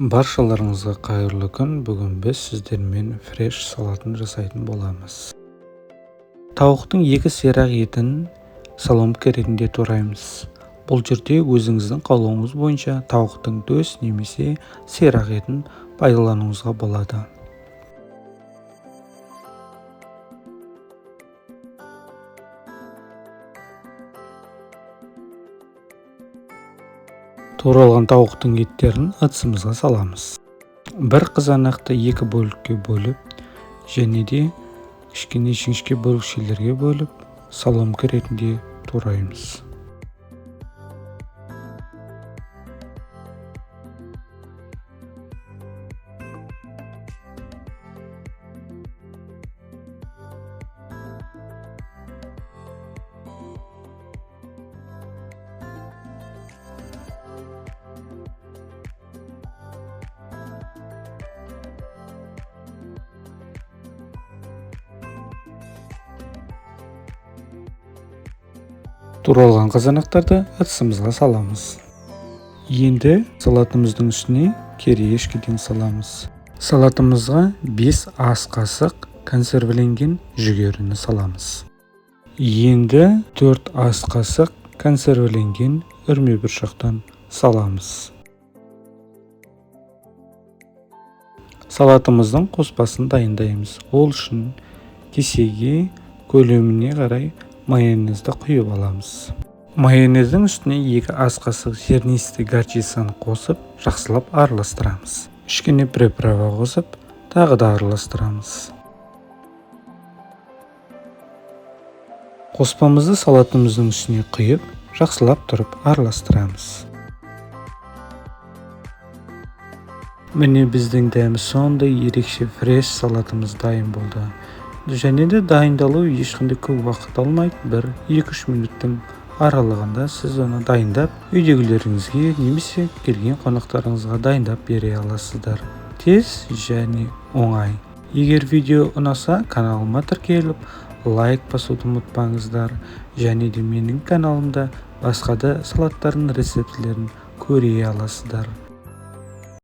Баршаларыңызға қайырлы күн. Бүгін біз сіздермен фреш салатын жасайтын боламыз. Тауықтың 2 сирақ етін соломка ретінде тураймыз. Бұл жерде өзіңіздің қалауыңыз бойынша тауықтың төс немесе сирақ етін пайдалануыңызға болады. Туралған тауықтың еттерін ыдысымызға саламыз. Бір қызанақты 2 бөлікке бөліп, және де кішкене жіңішке бөлікшелерге бөліп, соломка ретінде тураймыз. Туралған қызанақтарды ыдысымызға саламыз. Енді салатымыздың үстіне кириешкиден саламыз. Салатымызға 5 ас қасық консервіленген жүгеріні саламыз. Енді 4 ас қасық консервіленген үрме бұршақтан саламыз. Салатымыздың қоспасын дайындаймыз. Ол үшін кесеге көлеміне қарай майонезді құйып аламыз. Майонездің үстіне 2 ас қасық зернистый горчицаны қосып, жақсылап араластырамыз. Кішкене приправа қосып, тағы да араластырамыз. Қоспамызды салатымыздың үстіне құйып, жақсылап тұрып араластырамыз. Міне біздің дәмі сондай ерекше фреш салатымыз дайын болды. Және де дайындалу ешқандай көп уақыт алмайды, бір екі-үш минуттың аралығында сіз оны дайындап, үйдегілеріңізге немесе келген қонақтарыңызға дайындап бере аласыздар. Тез және оңай. Егер видео ұнаса, каналыма тіркеліп, лайк басуды ұмытпаңыздар. Және де менің каналымда басқа да салаттардың рецептілерін көре аласыздар.